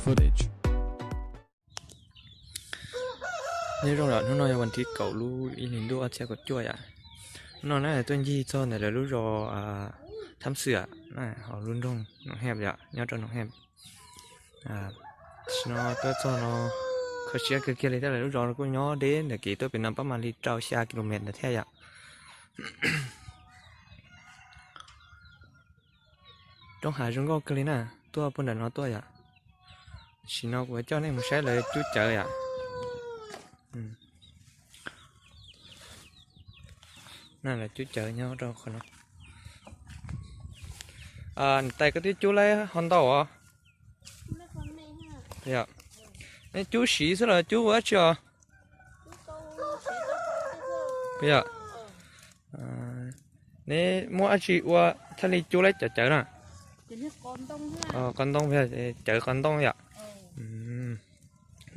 Nyob zoo yom, hnub no yog vas thib kaum lub ib hlis ntuj ob txhiab kaum cuaj yom. Hnub no na tuaj ncig txog ntawm lawv lub zos Thab Xwm, hauv lub nroog Noom Hej yom, nyob rau Noom Hej. Tam sim no tuaj txog no kho siab kawg kiag li thiab, lawv lub zos no kuj nyob deb ntawm kev tuaj pem no pab mam li rau xya kilomev ntawd thiab yom. Roob hav zoo nkauj kawg li na, tuaj puag nram no tuaj yom. Tam sim no kuv coj nej mus saib lawv cub cawv yom. Na lawv cub cawv nyob rau qhov no. Niam tais, koj twb cub laib ho ntau os. Yog, neb cub siv xwb los cub ua dab tsi os? Yog, neb muab dab tsi ua thiaj li cub laib cov cawv na? Qos ntoo, cawv qos ntoo yom.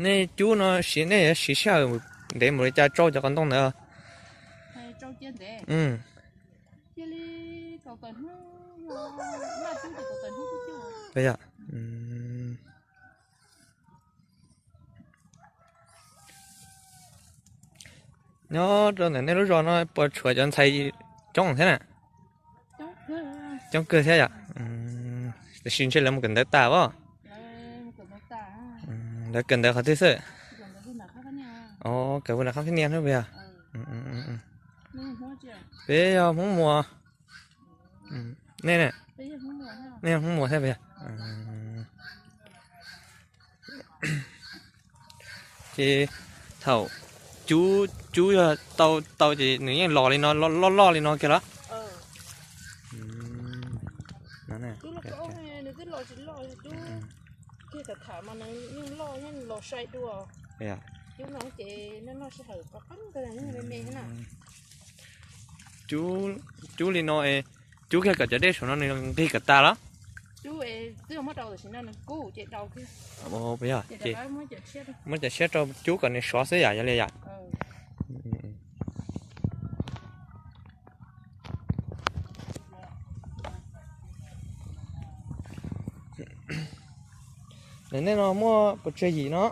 Nej cub no siv, nej yuav siv sij hawm ntev npaum li cas tsau cov qos ntoo ntawd? Nyob rau ntawm nej lub zos no puas tshuav cov ntxhais coob thiab na? Coob kawg thiab yom. Tiam sis ntshe lawv mus kawm ntawv tas as. Lawv kawm ntawv qhov twg xwb? Os, kawm puag nram qhov khib nias no puas yog? Peb yog Hmoob Muas. Nej, nej yog Hmoob Muas thiab puas yog? Ces thaum cub, cub yog tau, tau ces nws yeej los li no, loj loj li no kiag los? Cub li no, cub kiag kom cov dej saum no nws nqig kom tas los? Puas yog, ces muab cov siab rau cub kom nws sov xwb yom, yog li yom. Ntawm nej no muaj pes tsawg yim no?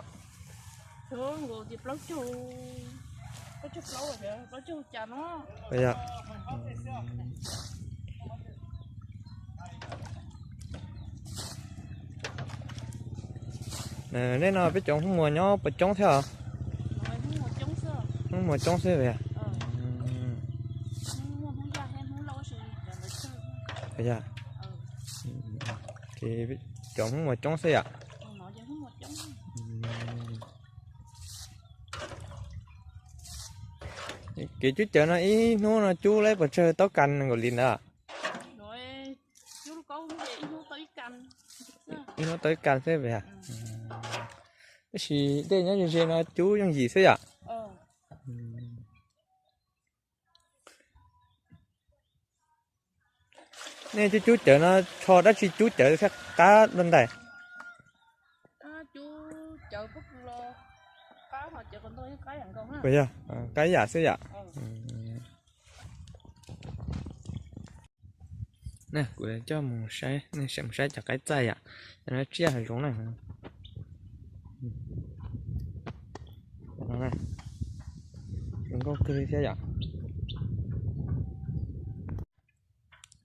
Nej no peb cov Hmoob Muas nyob puas coob thiab os? Hmoob Muas coob xwb yom. Ces cov Hmoob Muas coob xwb yom. Kev cub cawv no ib hnub no cub laib pes tsawg taub kas nkaus li ntawd? Ib hnub tau ib kas xwb yom. Tab sis dej nyob ze ze no cub yooj yim xwb yom. Nej cub cub cawv no, tsho dab tsi cub cawv thiaj qab dua ntais? Puas yog, qab ib yam xwb yom. Kuv coj mus saib, nej mus saib cov qaib txaij yom, cov no tsiaj hav zoov na. Zoo nkauj kawg li thiab yom.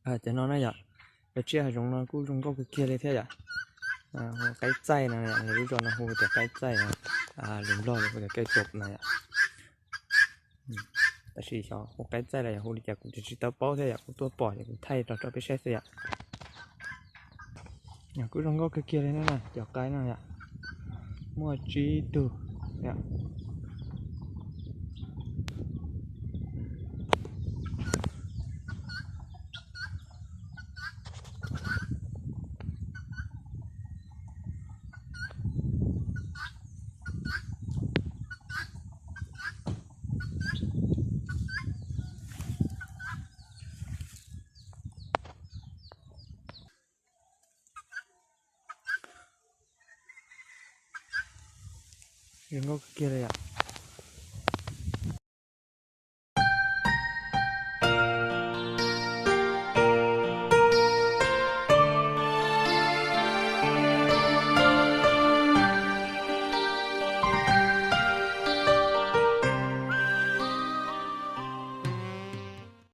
Cov no na yom, cov tsiaj hav zoov no kuj zoo nkauj kawg kiag li thiab yom. Hu qaib txaij no, lawv lub zos no hu tias qaib txaij, lus Nplog lawv hu tias cây cột no yom. Tab sis xyov hu qaib txaij los yog hu li cas kuv tsis tau paub thiab yom, kuv tuaj pom ces kuv thaij los rau peb saib xwb yom. Kuj zoo nkauj kawg kiag li na, cov qaib no yom, muaj tsib tug yom. Zoo nkauj kawg kiag li yom.